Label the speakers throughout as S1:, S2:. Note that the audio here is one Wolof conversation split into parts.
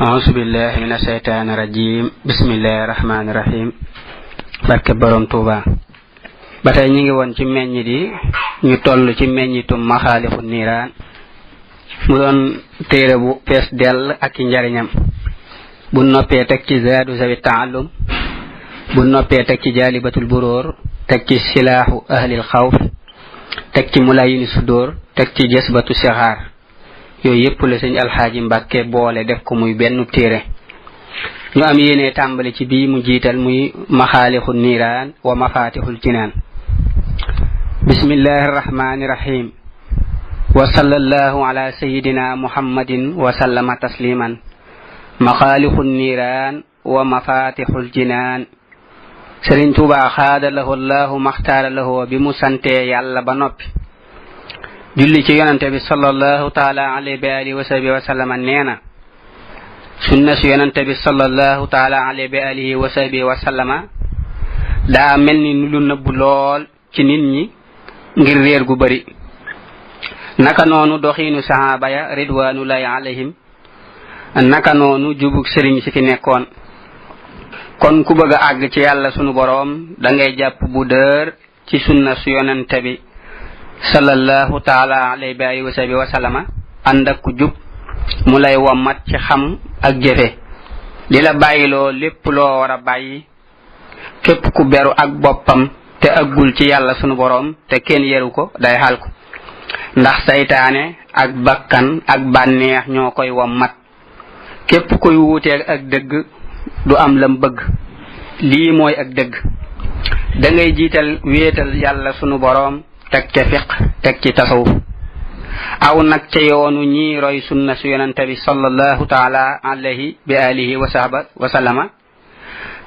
S1: a'uuzu billahi mina shaytaani rajiim bismillahi rahmaani rahiim barke borom Tuuba. ba tey ñu ngi woon ci meññit yi ñu toll ci meññitum maxaalifu niiraan mu doon téere bu fees dell ak ci njariñam. bu noppee teg ci zaadu zawi taallum, bu noppee teg ci jaalibatul buróor, teg ci silaahu ahlil xawf, teg ci mulayini sudóor, teg ci jasbatu sixaar. yooyu yépp la sëñ alxaaji Mbàkke boole def ko muy benn téere. ñu am yéene tàmbali ci bii mu jiital muy maxaalixu niiraan wa mafatixul jinaan. bismillahi arrahmani irrahim wa sallallahu ala sayidina muhammadin wa sallama tasliman. maxaalixu niiraan wa mafatixul jinaan. Sëriñ Tuubaa xaada lahu allahu maxtaara lahu bi mu santee yàlla ba noppi julli ci yonante bi sallallahu taala alayhi wa alihi wa sahbihi wa sallama nee na sunna si yonante bi sallallahu taala alayhi wa alihi wa sahbihi wa sallama daa mel ni lu nëbbu lool ci nit ñi ngir réer gu bari. naka noonu doxiinu sahaaba ya ridwanullahi alayhim, naka noonu jubug sëriñ si fi nekkoon. kon ku bëgg a àgg ci yàlla sunu boroom da ngay jàpp bu dër ci sunna su yonante bi sallallahu taala alayhi wa sahbihi wa sallama ànd ak ku jub mu lay wommat ci xam ak jëfe di la bàyyiloo lépp loo war a bàyyi. képp ku beru ak boppam te aggul ci yàlla sunu boroom te kenn yeru ko day xal ko, ndax saytaane ak bakkan ak bànneex ñoo koy wommat. képp kuy wuuteeg ak dëgg du am lam bëgg. lii mooy ak dëgg. da ngay jiital wéetal yàlla sunu boroom teg ca fiq teg ci tasawuf aw nag ca yoonu ñi roy sunna su yonante bi sallallahu taala alayhi bi alihi wa sahba wa sallama.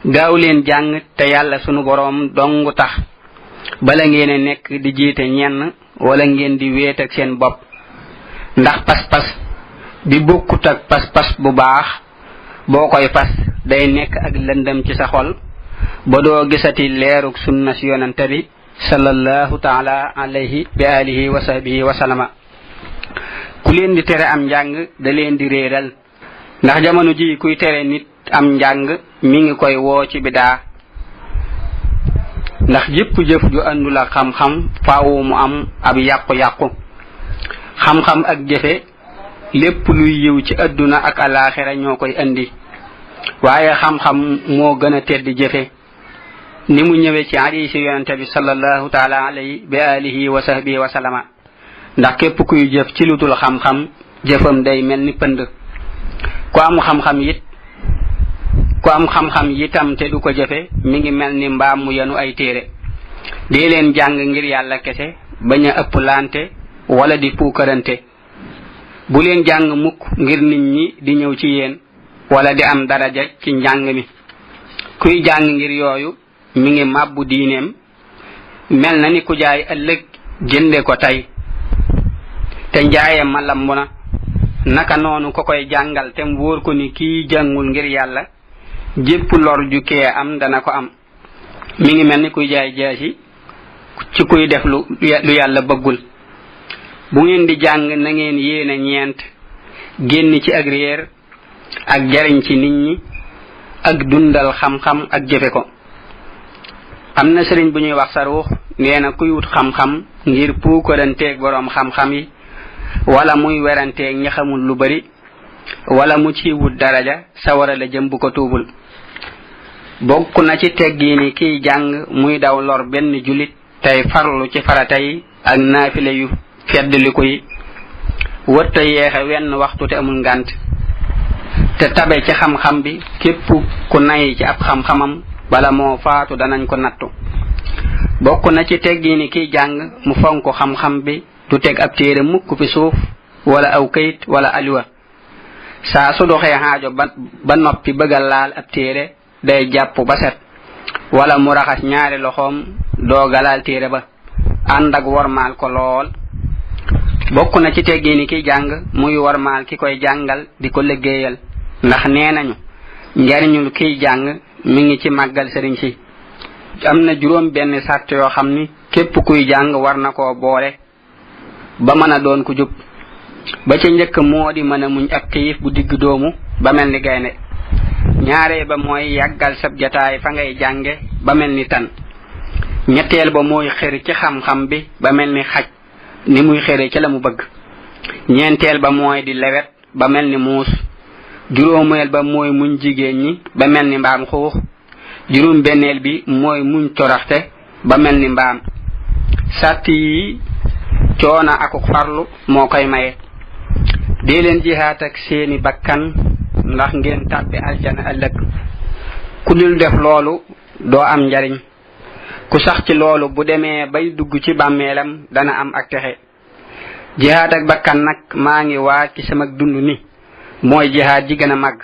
S1: gaaw leen jàng te yàlla sunu boroom dong tax bala ngeen a nekk di jiite ñenn wala ngeen di wéet ak seen bopp. ndax pas-pas bi bokkut ak pas-pas bu baax boo koy fas day nekk ak lëndëm ci sa xol ba doo gisati leeruk sunna su yonante bi sallallahu taala alayhi bi alihi wa sahbihi wa sallama. ku leen di tere am njàng da leen di réeral, ndax jamono ji kuy tere nit am njàng mi ngi koy woo ci bidaa. ndax jëpp jëf ju àndul ak xam-xam faawu mu am ab yàqu-yàqu. xam-xam ak jëfe lépp luy yiw ci adduna ak alaaxira ñoo koy andi, waaye xam-xam moo gën a tedd jëfe ni mu ñëwee ci hadiisi yonante bi sallallahu taala alayhi bi alihi wa sahbihi wa sallama. ndax képp kuy jëf ci lu dul xam-xam jëfam day mel ni pënd. ku am xam-xam yitam te du ko jëfe mi ngi mel ni mbaam mu yenu ay téere. dee leen jàng ngir yàlla kese bañ a ëpp lante wala di puukarante. bu leen jàng mukk ngir nit ñi di ñëw ci yéen wala di am daraja ci njàng mi. kuy jàng ngir yooyu mi ngi màbbu diineem, mel na ni ku jaay ëllëg jënde ko tey te njaayam ma lamb na. naka noonu ko koy jàngal te mu wóor ko ni kii jàngul ngir yàlla jépp lor ju kee am dana ko am. mi ngi mel ni kuy jaay jaasi ci kuy def lu yàlla bëggul. bu ngeen di jàng na ngeen yéene ñeent: génn ci ak réer ak jariñ ci nit ñi ak dundal xam-xam ak jëfe ko. am na sëriñ bu ñuy wax Saruux nee na kuy wut xam-xam ngir puukaranteeg boroom xam-xam yi wala muy weranteeg ñi xamul lu bari wala mu ci wut daraja sawara la jëm bu ko tuubul. bokk na ci teggiini kiy jàng muy daw lor benn jullit tey farlu ci farata yi ak naafile yu feddliku yi. wërta yeexe wenn waxtu te amul ngànt te tabe ci xam-xam bi. képp ku nay ci ab xam-xamam bala moo faatu danañ ko nattu. bokk na ci teggiini kiy jàng mu fonk xam-xam bi du teg ab téere mukk fi suuf wala aw kayit wala aliwa. saa su doxee xaajo ba noppi bëgga laal ab téere day jàpp ba set wala mu raxas ñaari loxoom dooga laal téere ba ànd ak wormaal ko lool. bokk na ci teggiini kiy jàng muy wormaal ki koy jàngal di ko liggéeyal, ndax nee nañu njariñul kiy jàng mi ngi ci màggal sëriñ si. am na juróom benn sàrt yoo xam ni képp kuy jàng war na koo boole ba mën a doon ku jub. ba ca njëkk moo di mën a muñ ab xiif bu digg doomu ba mel ni gaynde. ñaareel ba mooy yàggal sab jataay fa ngay jànge ba mel ni tan. ñetteel ba mooy xër ci xam-xam bi ba mel ni xaj ni muy xëre ci la mu bëgg. ñeenteel ba mooy di lewet ba mel ni muus. juróomeel ba mooy muñ jigéen ñi ba mel ni mbaam xuux. juróom benneel bi mooy muñ toroxte ba mel ni mbaam. sàtt yi coona ak farlu moo koy maye. dee leen jihaat ak seeni bakkan ndax ngeen tàbbi aljana ëllëg. ku dul def loolu doo am njariñ. ku sax ci loolu bu demee bay dugg ci bàmmeelam dana am ak texe. jihaat ak bakkan nag maa ngi waat ci sama dund ni mooy jihaat ji gën a màgg.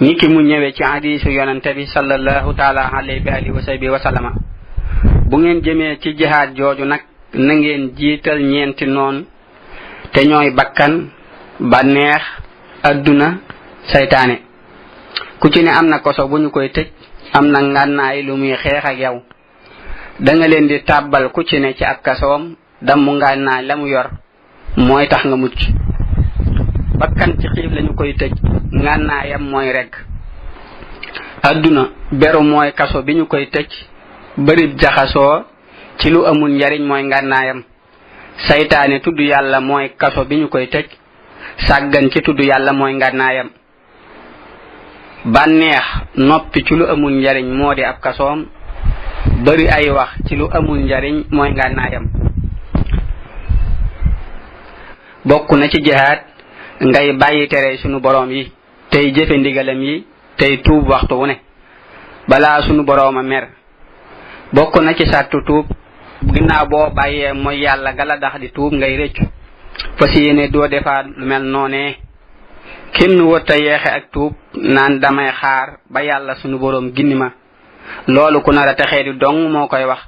S1: ni ki mu ñëwee ci hadiisu yonante bi sallallahu taala alayhi wa sahbihi wa sallama. bu ngeen jëmee ci jihaat jooju nag na ngeen jiital ñeenti noon te ñooy bakkan bànneex adduna saytaane. ku ci ne am na koso bu ñu koy tëj am na ngànnaay lu muy xeex ak yow. da nga leen di tàbbal ku ci ne ci ab kasoom dammu ngànnaay la mu yor mooy tax nga mucc. bakkan ci xiif lañu koy tëj ngànnaayam mooy rekk. adduna beru mooy kaso bi ñu koy tëj bërib jaxasoo ci lu amul njariñ mooy ngànnaayam. saytaane tudd yàlla mooy kaso bi ñu koy tëj sàggan ci tudd yàlla mooy ngànnaayam. bànneex noppi ci lu amul njariñ moo di ab kasoom bari ay wax ci lu amul njariñ mooy ngànnaayam. bokk na ci jihaad ngay bàyyi tere sunu boroom yi tey jëfe ndigalam yi tey tuub waxtu wu ne balaa sunu boroom a mer. bokk na ci sàttu tuub ginnaaw boo bàyyee mooy yàlla gala dax di tuub ngay rëccu fas yéene doo defaat lu mel noonee. kenn wërta yeexe ak tuub naan damay xaar ba yàlla sunu boroom ginni ma. loolu ku nar a texee di dong moo koy wax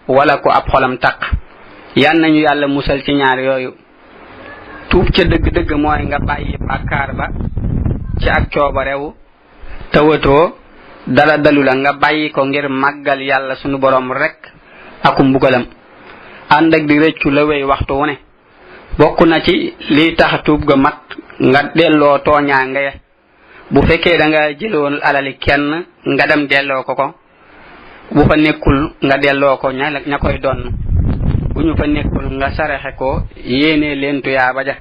S1: wala ku ab xolam taq. yan nañu yàlla musal ci ñaar yooyu. tuub ca dëgg-dëgg mooy nga bàyyi bàkkaar ba ci ak coobarewu tawatoo dala dalu la nga bàyyi ko ngir màggal yàlla sunu boroom rekk aku mbugalam ànd ak di rëccu la wéy waxtu wu ne. bokk na ci liy tax tuub ga mat nga delloo tooñaange. bu fekkee da nga jëloon alali kenn nga dem delloo ko bu fa nekkul nga delloo ko ña koy donn. bu ñu fa nekkul nga saraxe ko yéene leen tuyaaba ja.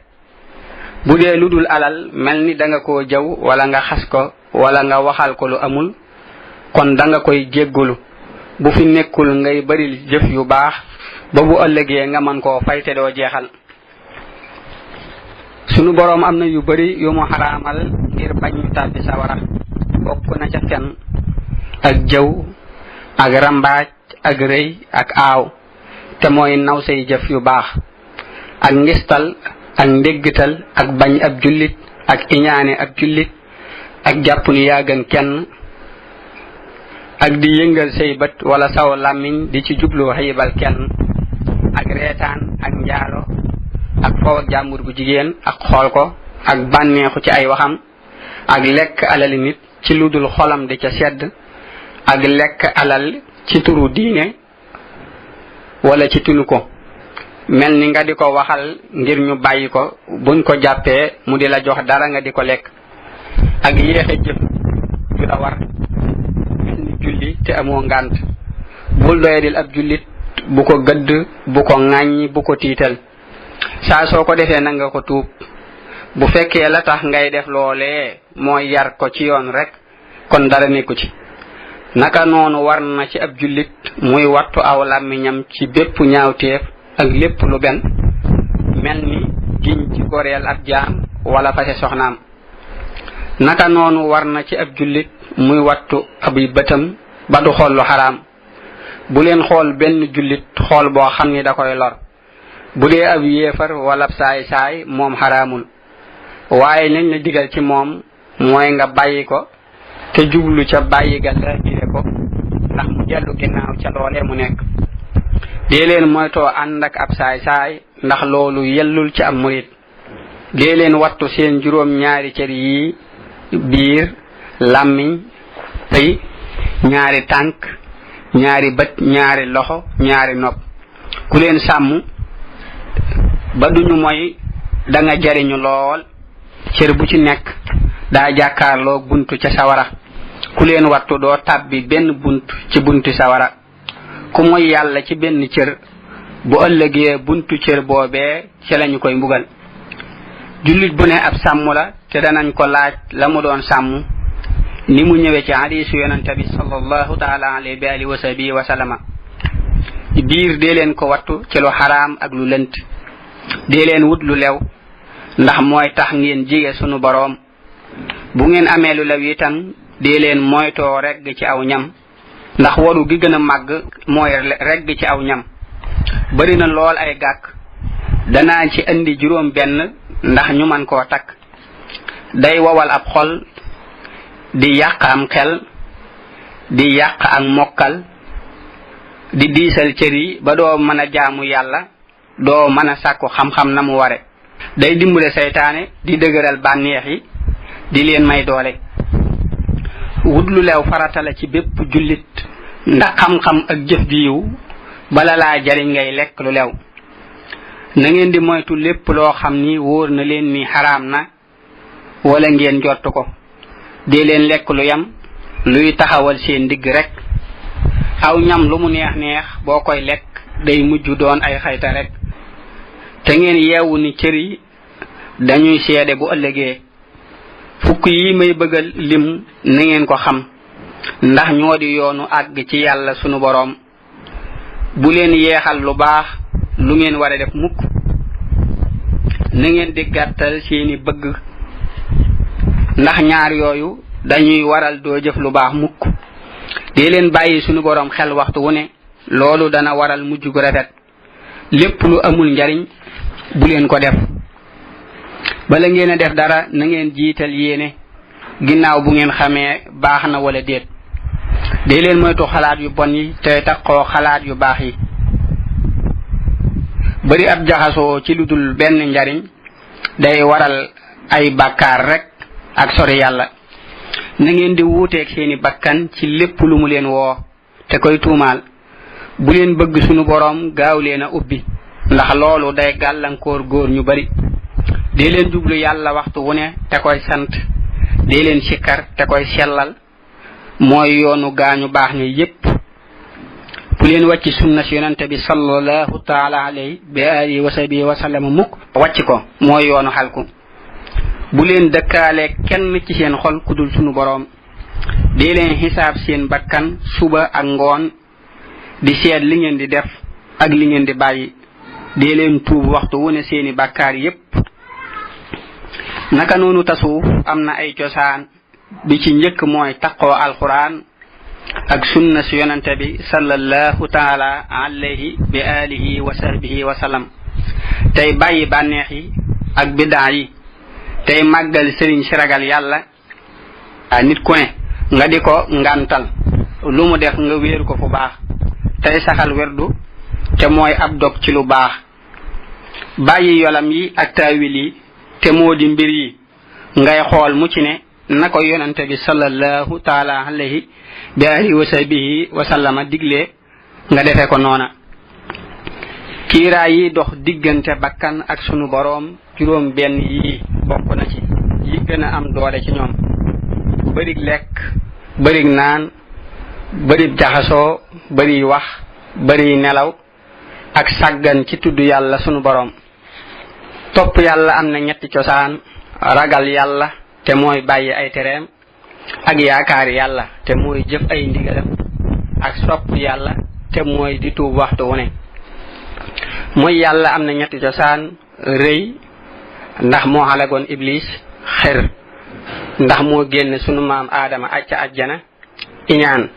S1: bu dee lu dul alal mel ni da nga koo jëw wala nga xas ko wala nga waxal ko lu amul kon da nga koy jéggulu. bu fi nekkul ngay bari jëf yu baax ba bu ëllëgee nga mën koo fay te doo jeexal. sunu boroom am na yu bari yu mu xaraamal ngir bañ ñu tàbbi sawara. bokk na ca fen ak jëw ak rambaaj ak rëy ak aaw te mooy naw say jëf yu baax ak ngistal ak ndéggtal ak bañ ab jullit ak iñaane ab jullit ak jàpp ni yaa gën kenn ak di yëngal say bët wala saw làmmiñ di ci jublu xëyibal kenn ak reetaan ak njaalo ak foow ak jàmbur bu jigéen ak xool ko ak bànneexu ci ay waxam ak lekk alali nit ci lu dul xolam di ca sedd ak lekk alal ci turu diine wala ci tinu ko mel ni nga di ko waxal ngir ñu bàyyi ko buñ ko jàppee mu di la jox dara nga di ko lekk ak yéexe jëf ju la war mel ni julli te amoo ngànt. bul doyadil ab jullit bu ko gëdd bu ko ŋàññi bu ko tiital. saa soo ko defee na nga ko tuub. bu fekkee la tax ngay def loolee mooy yar ko ci yoon rek kon dara nekku ci. naka noonu war na ci ab jullit muy wattu aw làmmiñam ci bépp ñaawteef ak lépp lu ben mel ni giñ ci goreel ab jaam wala fase soxnaam. naka noonu war na ci ab jullit muy wattu ab bëtam ba du xool lu xaraam. bu leen xool benn jullit xool boo xam ni da koy lor. bu dee ab yéefar wala saay-saay moom xaraamul waaye lañ la digal ci moom mooy nga bàyyi ko te jublu ca bàyyi ga la dire ko ndax mu dellu ginnaaw ca loolee mu nekk. dee leen moytoo ànd ak ab saay-saay ndax loolu yellul ci am murit. dee leen wattu seen juróom ñaari cër yi biir làmmiñ pëy ñaari tànk ñaari bët ñaari loxo ñaari nopp. ku leen sàmm ba duñu moy da nga jariñu lool. cër bu ci nekk daa jàkkaarloo buntu ca sawara. ku leen wattu doo tàbbi benn buntu ci buntu sawara. ku moy yàlla ci benn cër bu ëllëgee buntu cër boobee ci lañu koy mbugal. jullit bu ne ab sàmm la te danañ ko laaj la mu doon sàmm ni mu ñëwee ci hadiisu yonente bi sallallahu taala alayhi wa sahbihi wa sallama. biir dee leen ko wattu ci lu xaraam ak lu lënt. dee leen wut lu lew ndax mooy tax ngeen jige sunu boroom. bu ngeen amee lu lew itam dee leen moytoo regg ci aw ñam ndax waru gi gën a màgg mooy regg ci aw ñam. bari na lool ay gàkk danaa ci indi juróom benn ndax ñu man koo takk. day wowal ab xol, di yàq am xel, di yàq ak mokkal, di diisal cër yi ba doo mën a jaamu yàlla, doo mën a sàkku xam-xam na mu ware. day dimbale seytaane, di dëgëral bànneex yi, di leen may doole. wut lu leew farata la ci bépp jullit ndax xam-xam ak jëf ji yiw bala laa jariñ ngay lekk lu leew. na ngeen di moytu lépp loo xam ni wóor na leen ni xaraam na wala ngeen jott ko. dee leen lekk lu yam luy taxawal seen digg rek. aw ñam lu mu neex neex boo koy lekk day mujj doon ay xayta rek. te ngeen yeewu ni cër yi dañuy seede bu ëllëgee. fukk yi may bëggal lim na ngeen ko xam ndax ñoo di yoonu àgg ci yàlla sunu boroom. bu leen yeexal lu baax lu ngeen war a def mukk. na ngeen di gàttal seeni bëgg ndax ñaar yooyu dañuy waral doo jëf lu baax mukk. dee leen bàyyi sunu boroom xel waxtu wu ne loolu dana waral mujj gu rafet. lépp lu amul njariñ bu leen ko def. bala ngeen a def dara na ngeen jiital yéene ginnaaw bu ngeen xamee baax na wala déet. dee leen moytu xalaat yu bon yi te taxoo xalaat yu baax yi. bari ab jaxasoo ci lu dul benn njariñ day waral ay bàkkaar rek ak sori yàlla. na ngeen di wuuteeg seeni bakkan ci lépp lu mu leen woo te koy tuumaal. bu leen bëgg sunu boroom gaaw leen a ubbi ndax loolu day gàllankoor góor ñu bari. dee leen jublu yàlla waxtu wu ne te koy sant. dee leen sikkar te koy sellal. mooy yoonu gaañu baax ni yépp. bu leen wàcc sunna si yonente bi sallallahu taala alayhi bi alihi wa sahbihi wa sallam mukk. wàcc ko mooy yoonu xalku. bu leen dëkkaale kenn ci seen xol ku dul sunu boroom. dee leen xisaab seen bakkan suba ak ngoon di seet li ngeen di def ak li ngeen di bàyyi. dee leen tuub waxtu wu ne seeni bàkkaar yépp. naka noonu tasawuf am na ay cosaan. bi ci njëkk mooy taqoo alquran ak sunna si yonente bi sallallahu taala alayhi bi alihi wa sahbihi wa sallam. tey bàyyi bànneex yi ak bidaa yi. tey màggal sëriñ si ragal yàlla. nit ku ne nga di ko ngantal lu mu def nga wéeru ko fu baax. tey saxal werdu te mooy ab dog ci lu baax. bàyyi yolam yi ak taawil yi te moo di mbir yi ngay xool mu ci ne na ko yonante bi sallallahu taala alayhi bi alihi wa sahbihi wa sallama digle nga defe ko noona. kiiraay yi dox diggante bakkan ak sunu boroom juróom benn yi bokk na ci yi gën a am doole ci ñoom. bërig lekk, bërig naan, bërig jaxasoo, bërig wax, bërig nelaw ak sàggan ci tudd yàlla sunu boroom. topp yàlla am na ñetti cosaan. ragal yàlla te mooy bàyyi ay tereem ak yaakaar yàlla te mooy jëf ay ndigalam ak sopp yàlla te mooy di tuub waxtu wu ne. mooy yàlla am na ñetti cosaan. rëy ndax moo xalagoon iblis. xër ndax moo génn sunu maam aadama acca ajjana. iñaan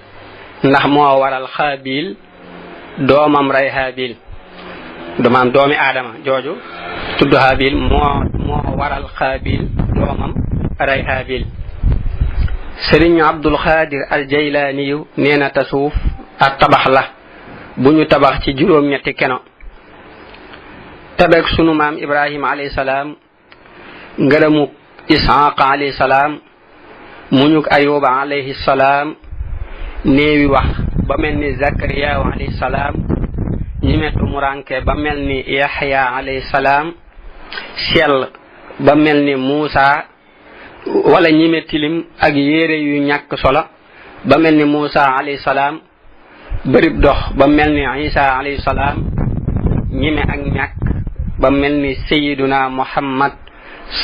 S1: ndax moo waral xaabil doomam rey haabil. maam doomi aadama jooju tudd haabil moo waral xaabil doomam rey haabil. sëriñ Abdul Xaadir al Jaylaaniyu nee na tasawuf ak tabax la bu ñu tabax ci juróom-ñetti keno. tabeek sunu maam Ibrahima alayhi salaam. ngërëmuk Isxaaq alayhi salaam. muñuk Ayuba alayhi salaam. néewi wax ba mel ni Zakariya alayhi salaam. ñime tumuranke ba mel ni Yaxya alayhi salaam sell ba mel ni Muusa wala ñime tilim ak yére yu ñàkk solo ba mel ni Muusa alayhi salaam bërib dox ba mel ni Isa alayhi salaam ñime ak ñàkk ba mel ni Sayyiduna Muhammad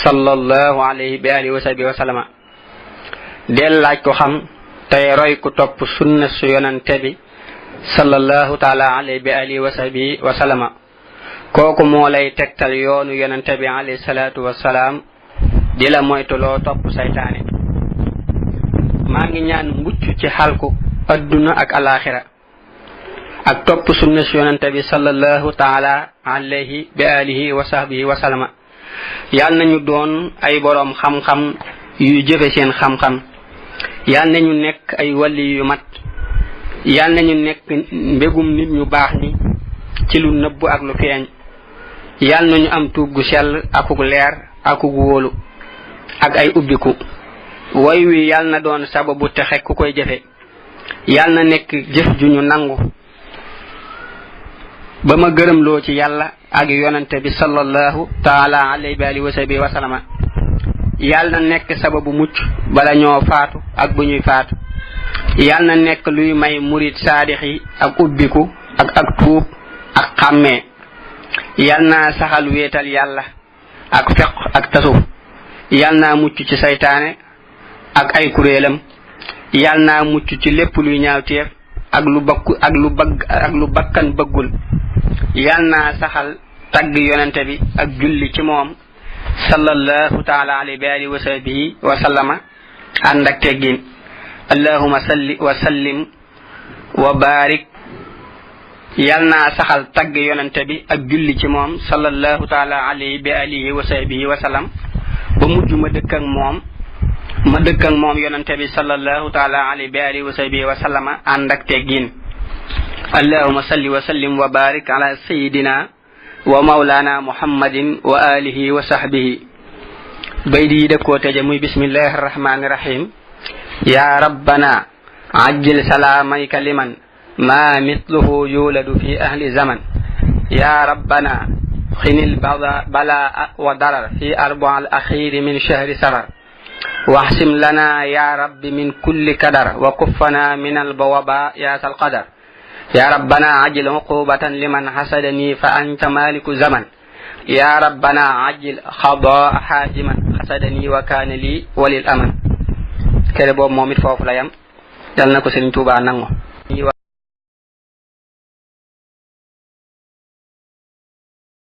S1: sallallahu alayhi bi alihi wa sahbihi wa sallama del laaj ko xam tey roy ku topp sunna su yonante bi sallallahu taala alayhi bi alihi wa sahbihi wa sallama kooku moo lay tegtal yoonu yonante bi alayhi salaatu wasalaam di la moytuloo topp saytaane. maa ngi ñaan mucc ci xalku adduna ak alaxira ak topp sunna su yonante bi sallallahu taala alayhi bi alihi wa sahbihi wa sallama. yal nañu doon ay boroom xam-xam yu jëfe seen xam-xam, yal nañu nekk ay wali yu mat, yal nañu nekk mbégum nit ñu baax ñi ci lu nëbb ak lu feeñ, yal nañu am tuub gu sell akuk leer akuk wóolu ak ay ubbiku. woy wi yal na doon sababu texe ku koy jëfe, yal na nekk jëf ju ñu nangu ba ma gërëmloo ci yàlla ak yonante bi sallallahu taala alayhi wa alihi wa sahbihi wa sallama. yal na nekk sababu mucc bala ñoo faatu ak bu ñuy faatu, yal na nekk luy may murid saadix yi ak ubbiku ak tuub ak xàmmee. yal naa saxal wéetal yàlla ak fiq ak tasuf, yal naa mucc ci saytaane ak ay kuréelam, yal naa mucc ci lépp luy ñaawteef ak lu bakkan bëggul. yal naa saxal tagg yonente bi ak julli ci moom sallallahu taala alayhi wa alihi wa sahbihi wa sallama ànd ak teggin. allahumma salli wa sallim wa barik. yal naa saxal tagg yonente bi ak julli ci moom sallallahu taala alayhi wa alihi wa sahbihi wa sallam ba mujj ma dëkk ak moom yonente bi sallallahu taala alayhi wa alihi wa sahbihi wa sallama ànd ak teggin. allahumma salli wa sallim wa barik ala sayyidina wa mawlana muhammadin wa alihi wa sahbihi. bay di dëkkoo tëje muy bismillahi arrahmani irrahim. ya rabbana ajjil salaamayka liman ma mithluhu yuladu fi ahli zaman. ya rabbana xinil balaa wa darar fi arbaa al axiri min shahri safar. waxsim lana ya rabbi min kulli kadar wa kuffana min albawaba ya sal qadar. ya rabbana ajil uqubatan liman hasadani fa anta maliku zaman. ya rabbana ajil xadaa xaajiman hasadani wa kaana li walil aman. kere boobu moom it foofu la yam. yal na ko Sëriñ Tuubaa nangu.